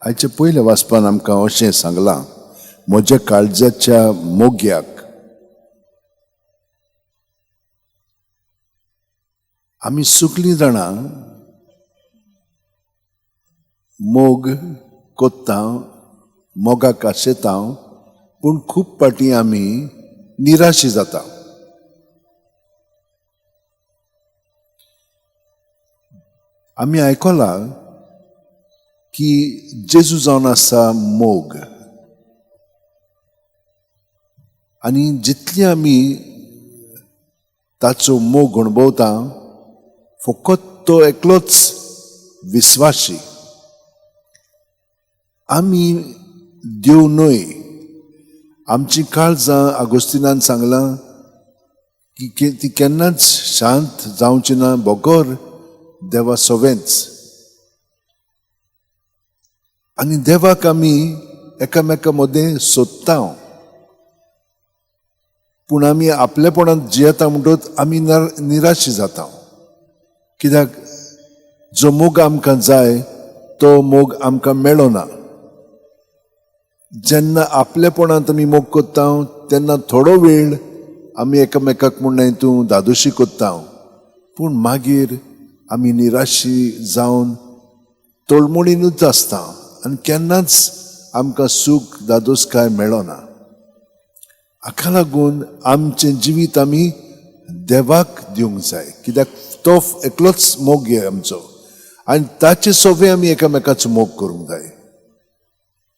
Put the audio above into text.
आयच्या पयल्या वाचपान आमकां अशें सांगलां, म्हज्या काळजाच्या मोग्याक. आमी सगळीं जाणां मोग कोत्ता, मोगाक आशेता, पूण खूब फावटी आमी निराशी जाता. आमी आयकलां की जेजू जावन आसा मोग, आनी जितली आमी ताचो मोग अणभवता, फकत तो एकलोच विस्वाशी. आमी देव न्हय. आमची काळजां, आगोस्तिनान सांगलां की ती केन्नाच शांत जावची ना बगर देवा सवेंच. आनी देवाक आमी एकामेका मदें सोदता, पूण आमी आपलेपणांत जियेता म्हणटच आमी निराशी जाता. कित्याक जो मोग आमकां जाय तो मोग आमकां मेळना. जेन्ना आपलेपणांत आमी मोग करता तेन्ना थोडो वेळ आमी एकामेकाक म्हणनाय तूं धादोशी करता, पूण मागीर आमी निराशी जावन तळमळीनूच आसता आनी केन्नाच आमकां सूख धादोसकाय मेळना. हाका लागून आमचें जिवीत आमी देवाक दिवंक जाय, कित्याक तो एकलोच मोग आमचो आनी ताचे सोबे आमी एकामेकाचो मोग करूंक जाय.